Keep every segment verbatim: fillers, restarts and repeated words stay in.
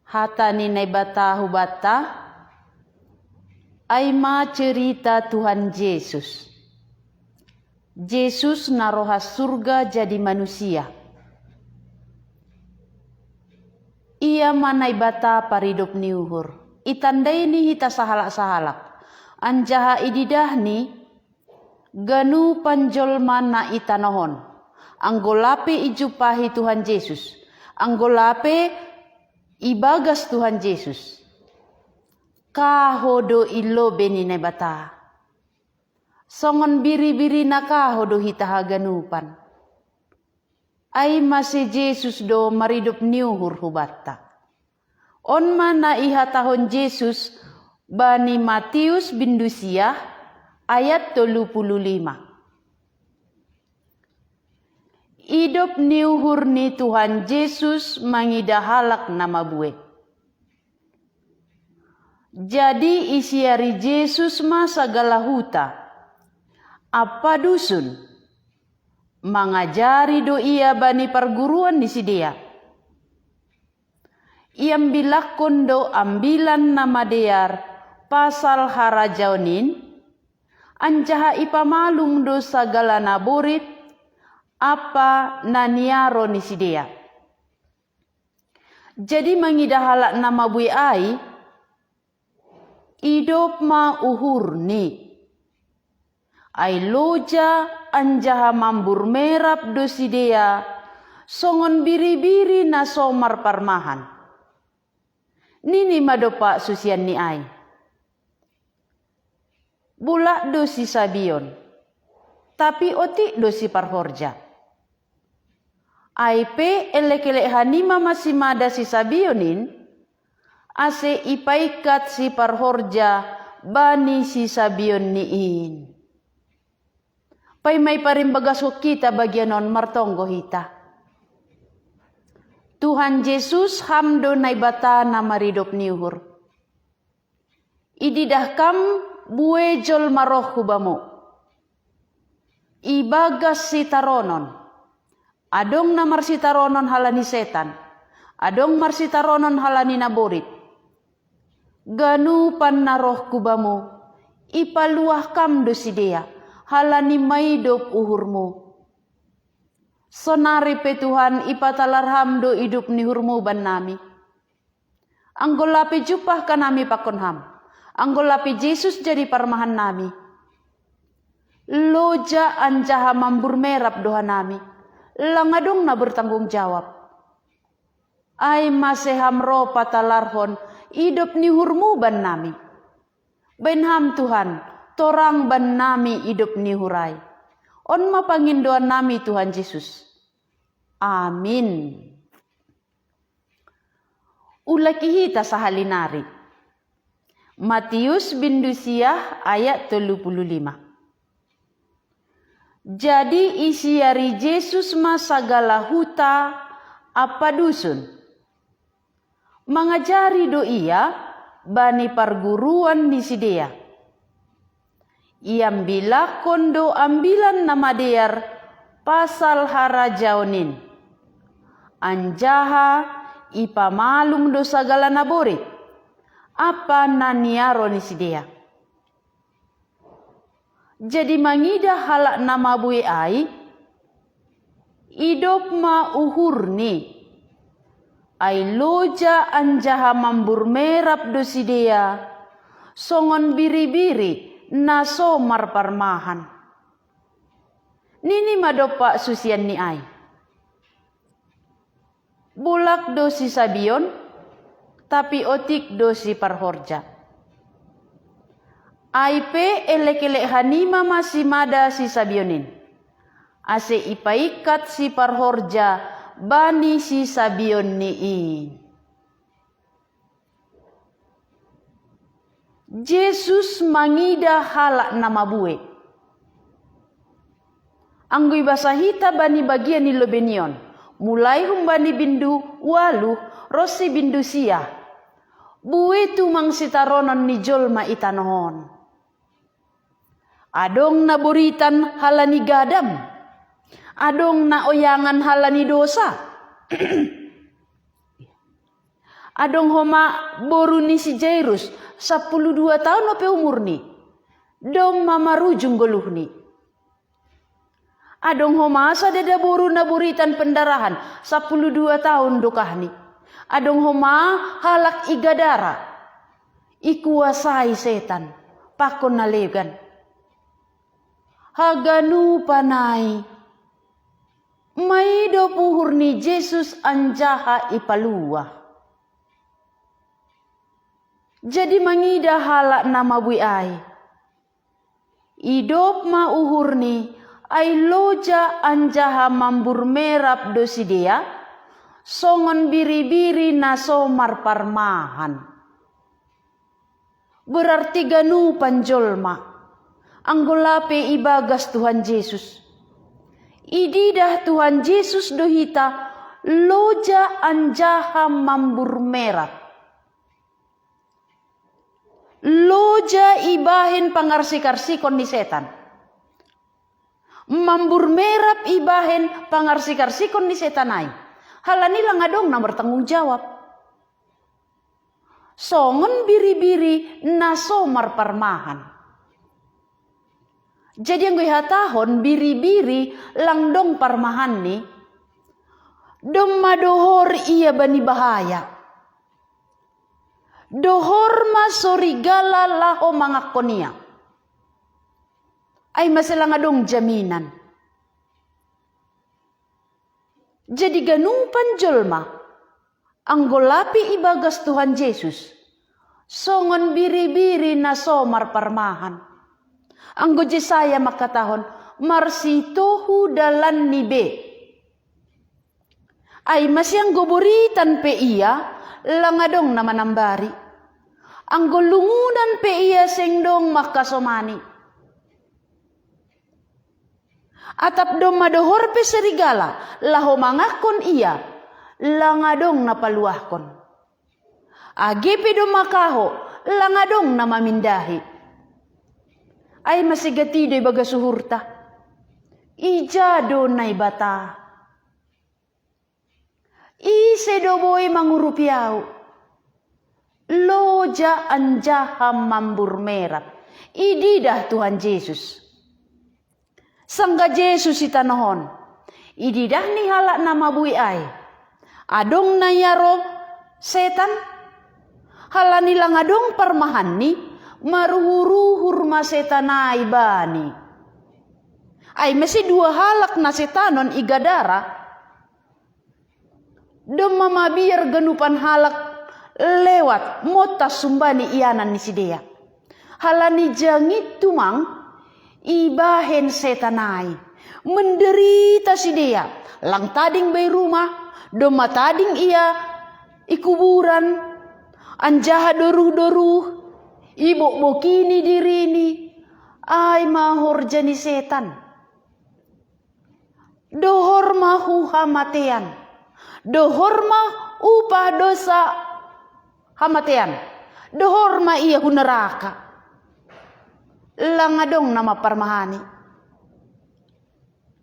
Hata ni Naibata hubata, ai ma cerita Tuhan Yesus. Yesus na roha surga jadi manusia. Ia ma Naibata paridop ni uhur. Itandai ni hita sahalak-sahalak. Anjaha ididah ni ganupan jolma na i tanoh on. Anggo lape ijumpahi Tuhan Yesus. Anggo lape ibagas Tuhan Yesus. Kaho do i lobei ni Naibata. Songon biri-biri na kaho do hita haganupan. Ai mase Yesus do maridop ni uhur hubata. On ma na ihatahon Yesus bani Matius bindu siah ayat tolu pulu lima. Idop ni uhur ni Tuhan Yesus mangida halak na mabue. Jadi isiari Yesus ma sagala huta, ampa dusun, mangajari do ia bani parguruan ni sidea. Iambilakkon do ambilan na madear pasal harajaon in, anjaha ipamalum do sagala na borit ampa na niaro ni sidea. Jadi mangida halak na mabue ai, idop ma uhurni. Ai loja anjaha mambur merap do sidea, songon biri-biri na so marparmahan. Nini ma dompak susianni ai: Bulak do sisabion, tapi otik do siparhorja. Ai pe elek-elek hanima ma simada sisabion in, ase ipaingkat siparhorja bani sisabionni in. Paima iparimbagaskon hita bagian on, martonggo hita. Tuhan Jesus, Ham do Naibata na maridop ni uhur. Ididah Kam bue jolma roh hu Bamu. Ibagas sitaronon. Adong na marsitaronon halani setan. Adong marsitaronon halani na borit. Ganupan na roh hu Bamu, ipaluah Kam do sidea, halani maidop uhurMu. Sonari pe Tuhan, ipatalar Ham do idop ni uhurMu bannami. Anggo lape jumpah hanami pakon Ham, anggo lape Jesus jadi parmahannami, loja anjaha mambur merap do hanami, lang adong na bertanggung jawab. Ai mase Ham ro patalarhon idop ni uhurMu bannami. Baen Ham Tuhan, torang bannami idop ni uhur ai. On ma pangindoannami Tuhan Jesus. Amin. Ulak i hita sahali nari. Matius bindu siah ayat tolu pulu lima. Jadi isiari Jesus ma sagala huta ampa dusun. Mangajari do Ia bani parguruan ni sidea. Iambilakkon do ambilan na madear pasal harajaon in. Anjaha ipamalum do sagala na borit, ampa na niaro ni sidea. Jadi mangida halak na mabue ai, idop ma uhurni. Ai loja anjaha mambur merap do sidea, songon biri-biri na so marparmahan. Nini ma dompak susianni ai: Bulak do sisabion, tapi otik do siparhorja. Ai pe elek-elek hanima ma simada sisabion in, ase ipaingkat siparhorja bani sisabionni in. Jesus mangida halak na mabue. Anggo ibasa hita bani bagian ni lobei ni on, mulai humbani bindu ualuh ronsi bindu siah, bue tumang sitaronon ni jolma i tanoh on. Adong na boritan halani gadam, adong na oyangan halani dosa. Adong homa boru ni si Jairus, sampulu dua taon ope umurni. Domma marujung goluhni. Adong homa sada daboru na boritan pendarahan, sampulu dua taon dokahni. Adong homa halak i Gadara, ikuasai setan, pakon na legan. Haganupan ai, maidop uhur ni Jesus anjaha ipalua. Jadi mangida halak na mabui ai. Idop ma uhurni, ai loja anjaha mambur merap do sidea, songon biri-biri na so marparmahan. Berarti ganupan jolma, anggo lape ibagas Tuhan Jesus. Ididah Tuhan Jesus do hita loja anjaha mambur merap. Loja ibahen pangarsik-arsikon ni setan. Mambur merap ibahen pangarsik-arsikon ni setan ai. Halani lang adong na martanggung jawab. Songon biri-biri na so marparmahan. Jadi anggo ihatahon biri-biri lang dong parmahanni, domma dohor ia bani bahaya. Dohor ma sorigala laho mangakkon ia. Ai mase lang adong jaminan. Jadi ganupan jolma, anggo lape ibagas Tuhan Jesus, songon biri-biri na so marparmahan. Anggo Jesaya mangkatahon, marsitohu dalanni be. Ai mase anggo boritan pe ia, lang adong na manambari. Anggo lungunan pe ia seng dong mangkasomani. Atap domma dohor pe serigala, laho mangakkon ia, lang adong na paluahkon. Age pe domma kaho, lang adong na mamindahi. Ai mase gati do ibagas uhurta. Ija do Naibata. Ise do boi mangurupi au. Loja anjaha mambur merap. Ididah Tuhan Jesus. Sangga Jesus i tanoh on. Ididah ni halak na mabui ai. Adong na iaro setan. Halani lang adong parmahanni, maruhur-uhur ma setan ai bani. Ai mase dua halak na setanon i Gadara. Domma mabiar ganupan halak lewat montas humbani ianan ni sidea. Halani jangit tumang ibahen setan ai. Menderita sidea, lang tading be i rumah, domma tading ia i kuburan, anjaha doruh-doruh, ibokbokini dirini, ai ma horja ni setan. Dohor ma hu hamatean. Dohor ma upah dosa hamatean. Dohor ma ia hu neraka. Lang adong na mamparmahani.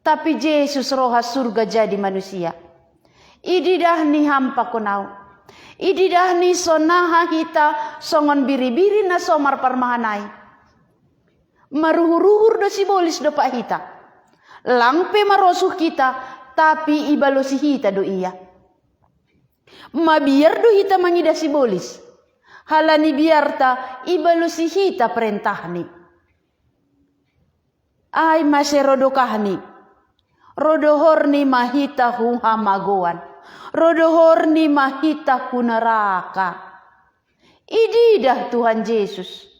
Tapi Jesus roha surga jadi manusia. Ididah ni ham pakon au. Ididah ni sonaha hita songon biri-biri na so marparmahan ai. Maruhur-uhur do sibolis dompak hita. Lang pe marosuh hita, tapi ibalosi hita do ia. Mabiar do hita mangidah sibolis. Halani biarta ibalosi hita perentahni. Ai mase ro dokahni. Ro dohorni ma hita hu hamagoan. Ro dohorni ma hita hu neraka. Ididah Tuhan Jesus.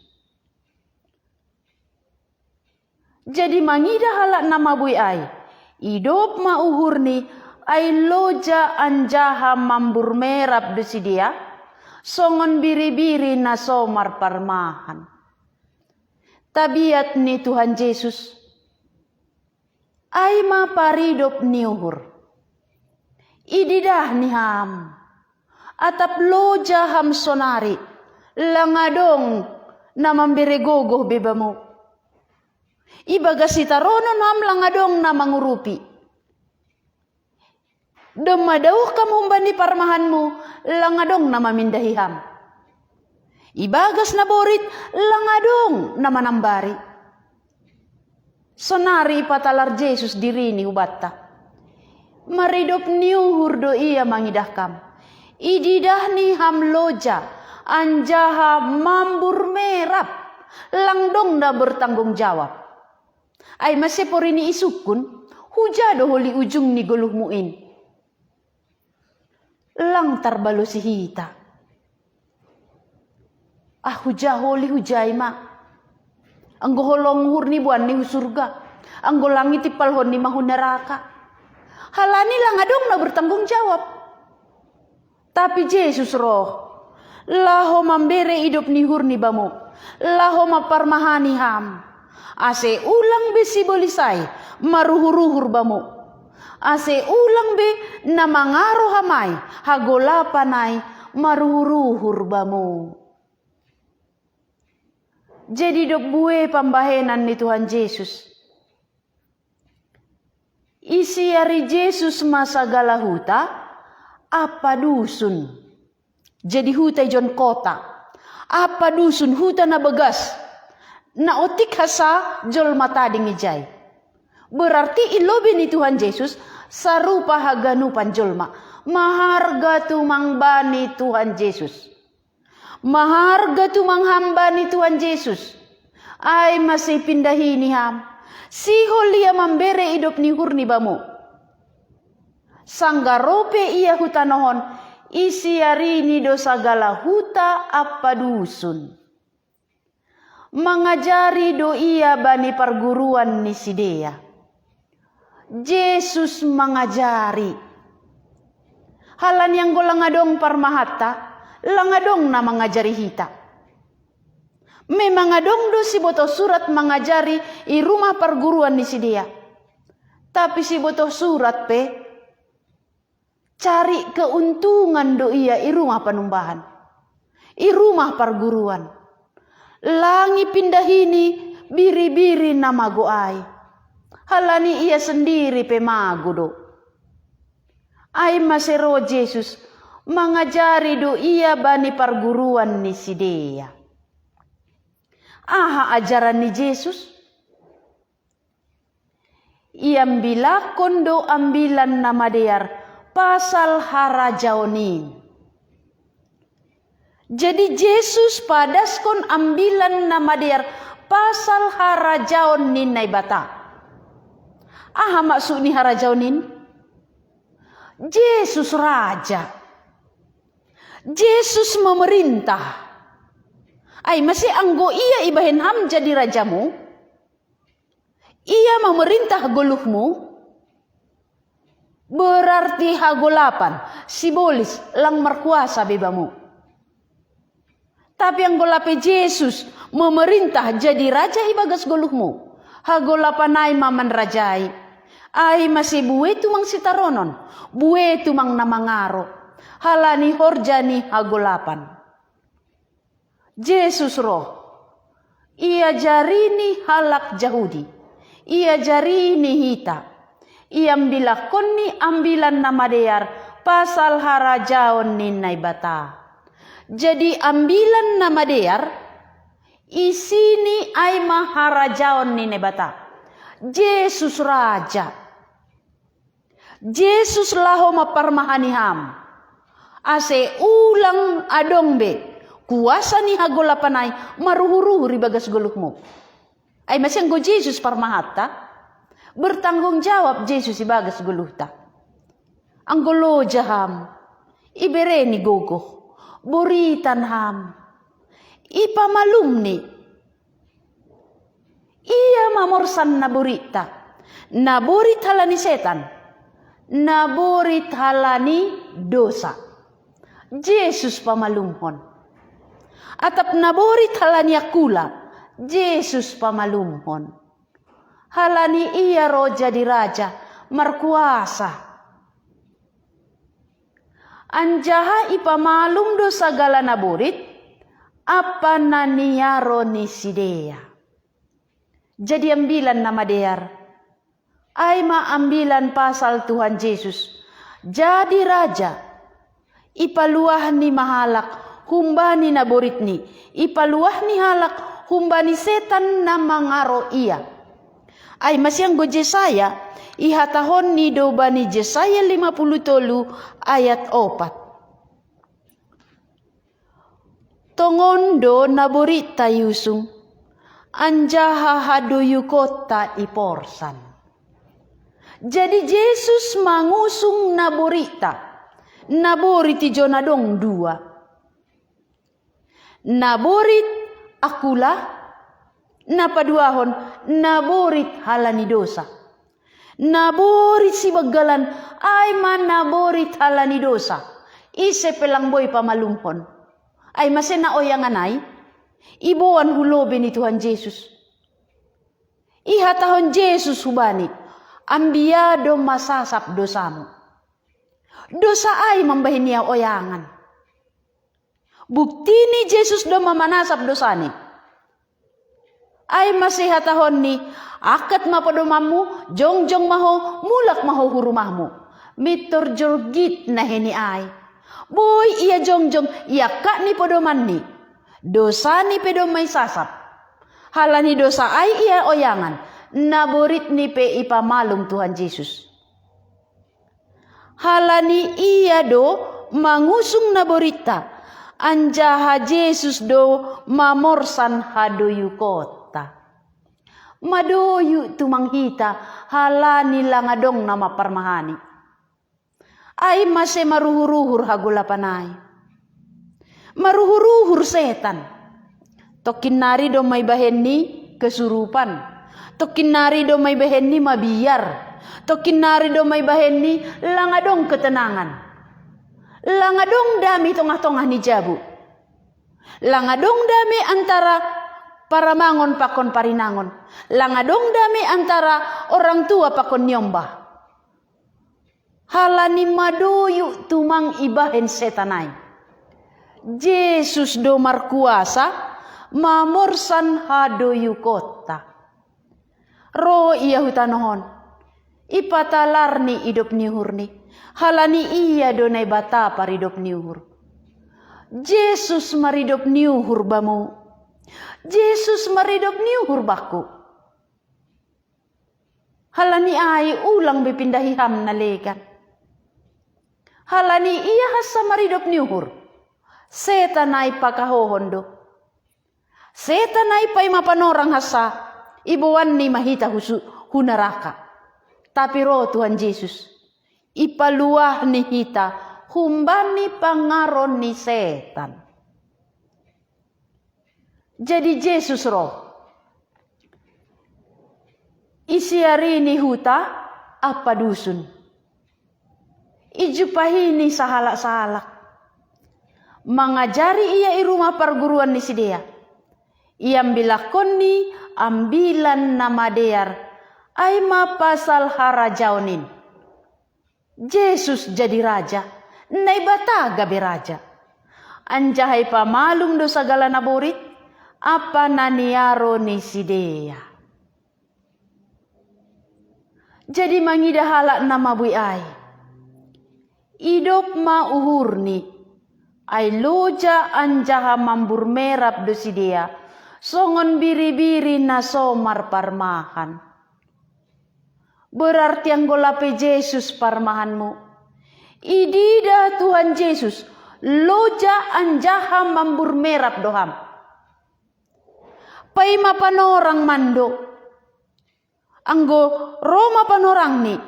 Jadi mangidah halak na mabui ai. Idop ma uhurni ai loja anjaha mambur merap do sidea, songon biri-biri na so marparmahan. Tabiat ni Tuhan Jesus. Ai ma paridop ni uhur. Ididah ni ham. Atap loja ham sonari, lang adong na mambere gogoh be bamu. Ibagas sitaronon ham lang adong na mangurupi. Domma daoh kam humbani parmahanmu, lang adong na mamindahi ham. Ibagas na borit, lang adong na manambari. Sonari ipatalar Jesus dirini hubanta. Maridop ni uhur do ia mangidah kam. Ididahni ham loja, anjaha mambur merap, lang dong na bertanggung jawab. Ai mase porini isungkun, huja do holi ujung ni goluhmu in. Lang tarbalosi hita. Ah, huja holi hujai ma. Anggo holong uhur ni boan ni hu surga. Anggo langit ipalhon ni ma hu neraka. Halani lang adong na bertanggung jawab. Tapi Jesus roh, laho mambere idop ni uhur ni bamu, laho mamparmahani ham. Ase ulang be sibolis ai maruhur-uhur bamu. Ase ulang be na mangaro ham ai, hagolapan ai maruhur-uhur bamu. Jadi dob bue pambahenan ni Tuhan Jesus. Isiari Jesus ma sagala huta, ampa dusun. Jadi huta ijon kota. Ampa dusun, huta na bagas. Na otik hasa jolma tading ijai. Berarti i lobei ni Tuhan Jesus sarupa haganupan jolma. Maharga tumang bani Tuhan Jesus. Maharga tumang ham bani Tuhan Jesus. Ai mase pindahini ham. Sihol ia mambere idop ni uhur ni bamu. Sanggah ro pe ia hu tanoh on, isiarini do sagala huta ampa dusun. Mangajari do ia bani parguruan ni sidea. Jesus mangajari. Halani anggo lang adong parmahanta, lang adong na mangajari hita. Memang adong do sibotoh surat mangajari i rumah parguruan ni sidea. Tapi sibotoh surat pe, cari keuntungan do ia i rumah panumbahan, i rumah parguruan. Lang ipindahini biri-biri na mago ai. Halani ia sendiri pe mago do. Ai mase ro Jesus, mangajari do ia bani parguruan ni sidea. Aha ajaran ni Jesus? Iambilakkon do Ambilan Namadear pasal harajaon in. Jadi Jesus padaskon Ambilan Namadear pasal harajaon ni Naibata. Aha maksud ni harajaon in? Jesus raja. Jesus memerintah. Ai mase anggo ia ibahen ham jadi rajamu, ia memerintah goluhmu, berarti hagolapan, sibolis, lang markuasa be bamu. Tapi anggo lape Jesus memerintah jadi raja ibagas goluhmu, hagolapan ai ma manrajai. Ai mase bue tumang sitaronon, bue tumang na mangaro. Halani horja ni hagolapan. Jesus roh, iajarini halak Jahudi, iajarini hita, iambilakkonni Ambilan Namadear pasal harajaon ni Naibata. Jadi Ambilan Namadear, isini ai ma harajaon ni Naibata. Jesus raja. Jesus laho mamparmahani ham. Ase ulang adong be kuasa ni hagolapan ai maruhur-uhur ibagas goluhmu. Ai mase anggo Jesus parmahanta, bertanggung jawab Jesus ibagas goluhta. Anggo loja ham, ibereni gogoh, boritan ham, ipamalumni. Ia mamorsan naboritta, naborit halani setan, naborit halani dosa. Jesus pamalumhon. Atap naborit halani angkula, Jesus pamalumhon. Halani ia ro jadi raja, markuasa. Anjaha ipamalum do sagala naborit, ampa na niaro ni sidea. Jadi Ambilan Namadear, ai ma ambilan pasal Tuhan Jesus. Jadi raja, ipaluahni ma halak humbani naboritni, ipaluahni halak humbani setan na mangaro ia. Ai masianggo Jesaya, ihatahonni do bani Jesaya lima puluh tolu ayat opat. Tongon do naborita iusung, anjaha hadoyukonta iporsan. Jadi Jesus mangusung naborita, naborit i jona dong dua. Naborit akula, na paduahon, naborit halani dosa. Naborit sibanggalan, ai ma naborit halani dosa. Ise pe lang boi pamalumhon. Ai mase na oyangan ai, iboan hu lobei ni Tuhan Jesus. Ihatahon Jesus hubani, ambia do masasap dosamu. Dosa ai mambahen ia oyangan. Buktini Jesus do mamanasap dosani. Ai mase hatahonni, angkat ma podomanmu, jongjong ma ho, mulak ma ho hu rumahmu. Mintor jorgit na heni ai. Boi ia jongjong, iangkatni podomanni. Dosani pe domma isasap. Halani dosa ai ia oyangan, naboritni pe ipamalum Tuhan Jesus. Halani ia do mangusung naborinta, anjaha Jesus do mamorsan hadoyukonta. Madoyuk tumang hita, halani lang adong na mamparmahani. Ai mase maruhur-uhur hagolapan ai. Maruhur-uhur setan. Tongkin nari domma ibahenni kesurupan. Tongkin nari domma ibahenni mabiar. Tongkin nari domma ibahenni lang adong ketenangan. Lang adong dame i tongah-tongah ni jabu. Lang adong dame antara paramangon pakon parinangon. Lang adong dame antara orang tua pakon niombah. Halani madoyuk tumang ibahen setan ai. Jesus do markuasa mamorsan hadoyukonta. Ro ia hu tanoh on. Ipatalarni idop ni uhurni. Halani ia do Naibata paridop ni uhur. Jesus maridop ni uhur bamu. Jesus maridop ni uhur bangku. Halani ai ulang be pindahi ham na legan. Halani ia hansa maridop ni uhur. Setan ai pakahohon do. Setan ai paima panorang hansa, iboanni ma hita hu su-, hu naraka. Tapi ro Tuhan Jesus, ipaluahni hita humbani pangaron ni setan. Jadi Jesus ro. Isiarini huta ampa dusun. Ijumpahini sahalak-sahalak. Mangajari ia i rumah parguruan ni sidea. Iambilakkonni ambilan na madear, ai ma pasal harajaon in. Jesus jadi raja, Naibata gabe raja. Anjaha ipamalum do sagala naborit, ampa na niaro ni sidea. Jadi mangidah halak na mabui ai. Idop ma uhurni, ai loja anjaha mambur merap do sidea, songon biri-biri na so marparmahan. Berarti anggo lape Jesus parmahanmu. Ididah Tuhan Jesus, loja anjaha mambur merap do ham. Paima panorang mando. Anggo ro ma panorangni,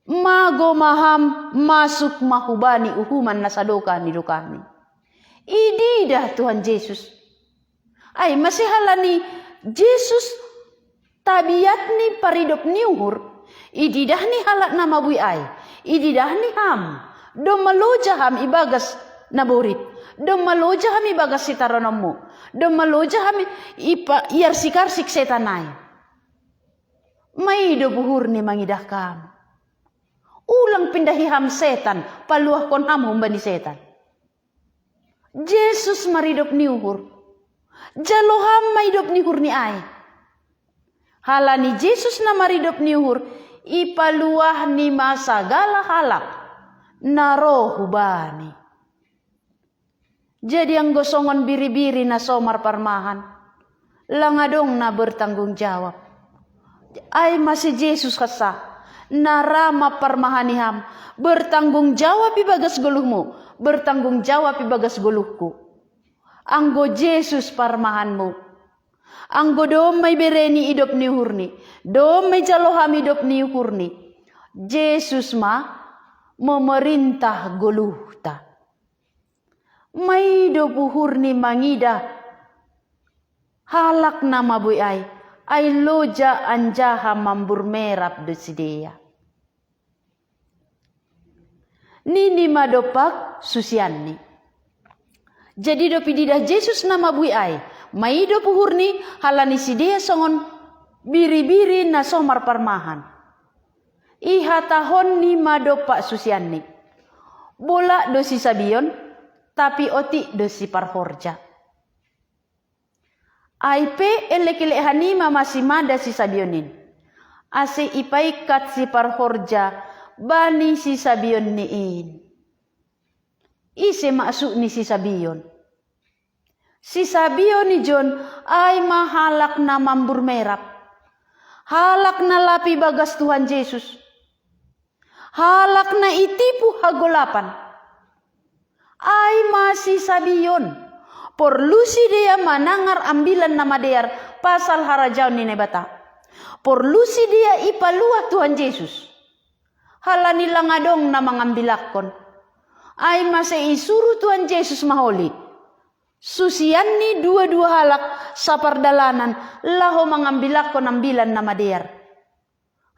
mago ma ham, masuk ma hubani uhuman na sadokah ni dokahni. Ididah Tuhan Jesus. Ai mase halani Jesus tabiatni paridop ni uhur, ididah ni halak na mabui ai, ididah ni ham, domma loja ham ibagas naborit, domma loja ham ibagas sitarononmu, domma loja ham ipa-, iarsik-arsik setan ai. Ma i do uhurni mangidah kam. Ulang pindahi ham setan, paluahkon ham humbani setan. Jesus maridop ni uhur. Jalo ham ma idop ni uhurni ai. Halani Jesus na maridop ni uhur, Ipaluahni ma sagala halak na roh hubani. Jadi anggo songon biri-biri na so marparmahan, lang adong na bertanggung jawab. Ai ma si Jesus hansa, na ra mamparmahani ham, bertanggung jawab ibagas goluhmu, bertanggung jawab ibagas goluhku. Anggo Jesus parmahanmu, anggo domma ibereni idop ni uhurni, domma ijalo ham idop ni uhurni, Jesus ma memerintah goluhta. Maido uhurni mangidah halak na mabui ai, ai loja anjaha mambur merap do sidea. Nini ma dompak susianni. Jadi dob ididah Jesus na mabui ai, maido uhurni halani sidea songon biri-biri na so marparmahan. Ihatahonni ma dompak susianni: Bolak do sisabion, tapi otik do siparhorja. Ai pe elek-elek hanima ma simada sisabion in, ase ipaingkat siparhorja bani sisabionni in. Ise maksud ni sisabion? Sisabion ijon ai ma halak na mambur merap, halak na lape ibagas Tuhan Jesus, halak na itipu hagolapan. Ai ma sisabion, porlu sidea manangar ambilan na madear pasal harajaon ni Naibata. Porlu sidea ipaluah Tuhan Jesus, halani lang adong na mangambilakkon. Ai ma sai isuruh Tuhan Jesus maholi susianni dua-dua halak sapardalanan laho mangambilakkon ambilan na madear.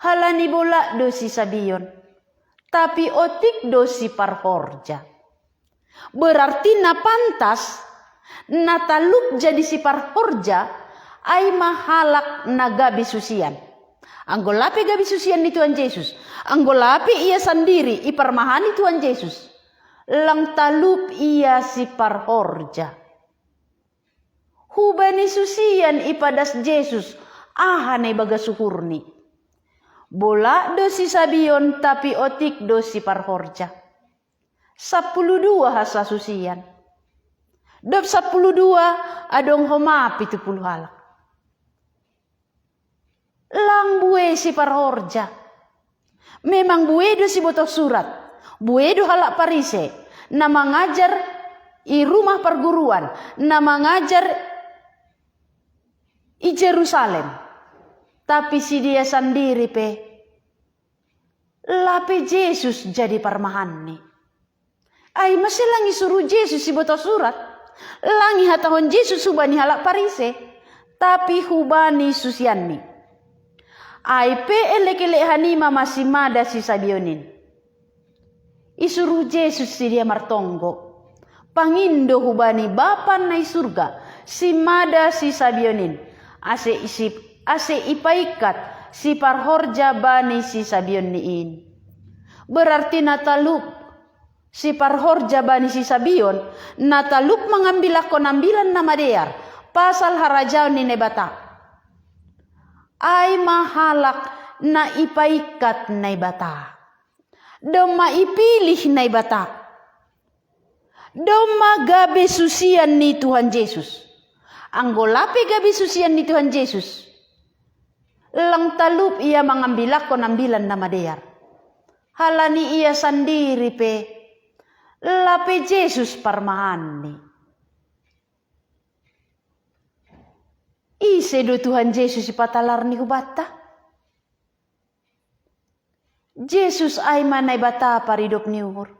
Halani bolak do sisabion, tapi otik do siparhorja. Berarti na pantas, na talup jadi siparhorja, ai ma halak na gabe susian. Anggo lape gabe susian ni Tuhan Jesus, anggo lape ia sandiri iparmahani Tuhan Jesus, lang talup ia siparhorja. Hubani susian ipadas Jesus aha na ibagas uhurni. Bolak do sisabion, tapi otik do siparhorja. Sampulu dua hansa susian. Dob sampulu dua adong homa pitu pulu halak. Lang bue siparhorja. Memang bue do sibotoh surat, bue do halak Parise, na mangajar i rumah parguruan, na mangajar i Jerusalem. Tapi sidea sandiri pe lape Jesus jadi parmahanni. Ai mase lang isuruh Jesus sibotoh surat, lang ihatahon Jesus hubani halak Parise, tapi hubani susianni. Ai pe elek-elek hanima ma simada sisabion in. Isuruh Jesus sidea martonggo, pangindo hubani Bapa na i surga simada sisabion in, ase isip, ase ipaingkat siparhorja bani sisabionni in. Berarti na talup siparhorja bani sisabion, na talup mangambilakkon ambilan na madear pasal harajaon ni Naibata, ai ma halak na ipaingkat Naibata, domma ipilih Naibata, domma gabe susian ni Tuhan Jesus. Anggo lape gabe susian ni Tuhan Jesus, lang talup ia mangambilakkon ambilan na madear. Halani ia sandiri pe lape Jesus parmahanni. Ise do Tuhan Jesus ipatalarni hubanta? Jesus ai ma Naibata paridop ni uhur.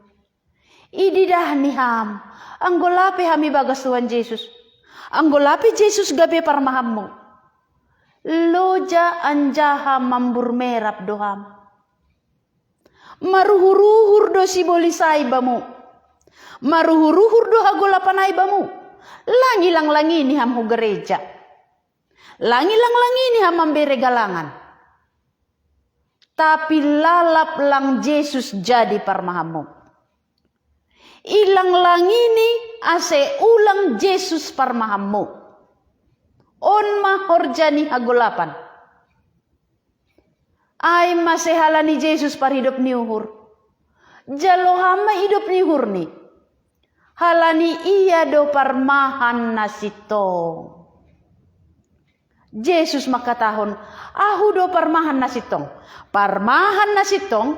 Ididah ni ham, anggo lape ham ibagas Tuhan Jesus, anggo lape Jesus gabe parmahanmu, loja anjaha mambur merap do ham. Maruhur-uhur do sibolis ai bamu. Maruhur-uhur do hagolapan ai bamu. Lang ilang-langini ham hu gereja. Lang ilang-langini ham mambere galangan. Tapi lalap lang Jesus jadi parmahanmu. Ilang-langini ase ulang Jesus parmahanmu. On ma horja ni hagolapan. Ai mase halani Jesus paridop ni uhur. Jalo ham ma idop ni uhurni. Halani ia do parmahan na sintong. Jesus mangkatahon, ahu do parmahan na sintong. Parmahan na sintong,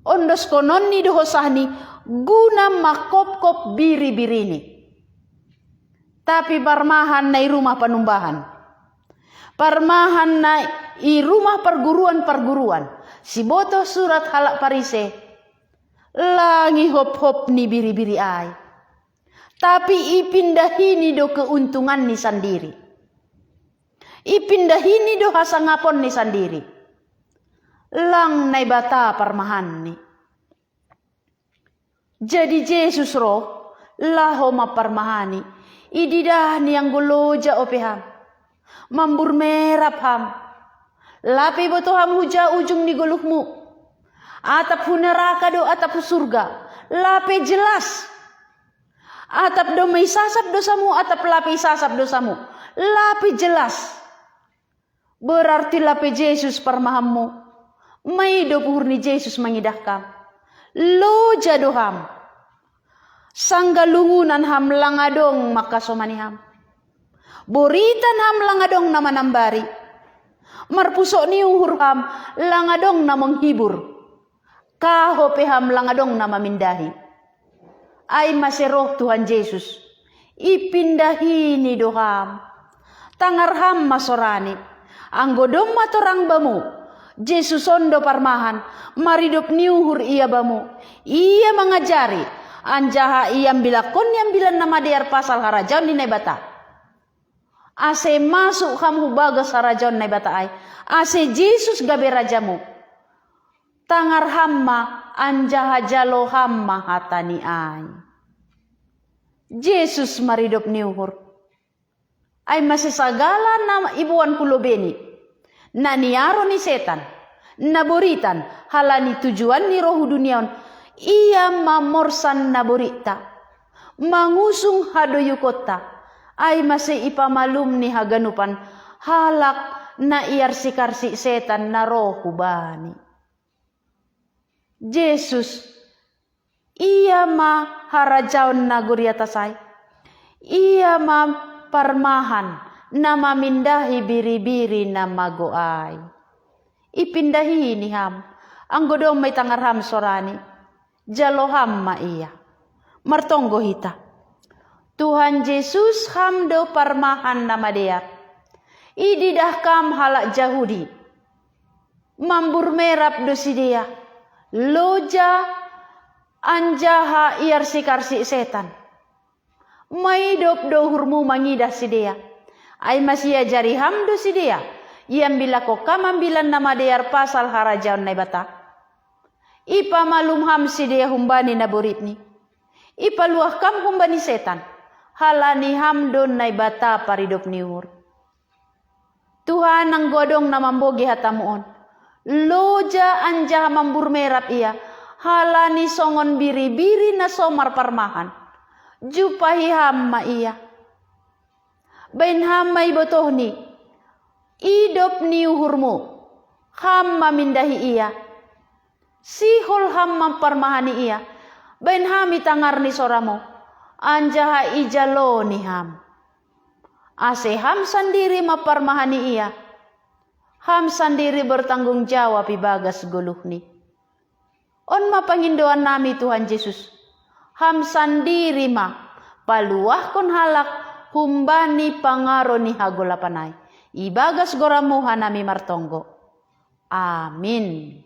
ondoskononni do hosahni guna mangkopkop biribirini. Tapi parmahan na i rumah panumbahan. Parmahan na i rumah parguruan-parguruan. Sibotoh surat halak Parise. Lang i hophop ni biribiri ai. Tapi ipindahini do keuntunganni sandiri. Ipindahini do hasangaponni sandiri. Lang Naibata parmahanni. Jadi Jesus roh, laho mamparmahani. Ididahni anggo loja ope ham. Mambur merap ham. Lape iboto ham huja ujung ni goluhmu. Atap hu neraka do atap hu surga. Lape jelas. Atap do ma isasap dosamu, atap lape isasap dosamu. Lape jelas. Berarti lape Jesus parmahanmu. Maidop uhur ni Jesus mangidah kam. Loja do ham. Sanggah lungunan ham lang adong mangkasomani ham. Boritan ham lang adong na manambari. Marpusok ni uhur ham lang adong na menghibur. Kaho pe ham lang adong na mamindahi. Ai mase roh Tuhan Jesus. Ipindahini do ham. Tangar ham ma sorani. Anggo domma torang bamu. Jesus on do parmahan. Maridop ni uhur ia bamu. Ia mangajari. Anjaha iambilakkon ni Ambilan Namadear pasal harajaon ni Naibata. Ase masuk ham hu bagas harajaon Naibata ai. Ase Jesus gabe rajamu. Tangar ham ma anjaha jalo ham ma hatani ai. Jesus maridop ni uhur. Ai mase sagala na iboan hu lobeni. Na niaro ni setan. Na boritan, halani tujuan ni roh hu dunia on. Ia mamorsan na boritta. Mangusung hadoyukonta. Ai mase ipamalumni haganupan. Halak na iarsikarsi setan na roh hu bani. Jesus, ia ma harajaon na gori atas ai. Ia ma parmahan na mamindahi biribiri na mago ai. Ipindahini ham. Anggo domma itangar ham sorani. Jalo ham ma ia. Martonggo hita. Tuhan Jesus ham do parmahan na madear. Ididah kam halak Jahudi. Mambur merap do sidea. Loja anjaha iarsikarsi setan. Maidop do uhurmu mangidah sidea. Ai mase iajari ham do sidea. Iambilakkon kam Ambilan Namadear pasal harajaon Naibata. Ipamalum ham sidea humbani na boritni. Ipaluah kam humbani setan. Halani ham do Naibata paridop ni uhur. Tuhan, anggo adong na mambogei hatamu on. Loja anjaha mambur merap ia. Halani songon biribiri na so marparmahan. Jumpahi ham ma ia. Baen ham ma ibotohni. Idop ni uhurmu. Ham mamindahi ia. Sihol ham mamparmahani ia. Baen ham itangar ni soramu. Anjaha ijaloni ham. Ase ham sandiri mamparmahani ia. Ham sandiri bertanggung jawab ibagas goluhni. On ma pangindoan nami Tuhan Jesus. Ham sandiri ma paluahkon halak humbani pangaro ni hagolapan ai. Ibagas goramu hanami martonggo. Amin.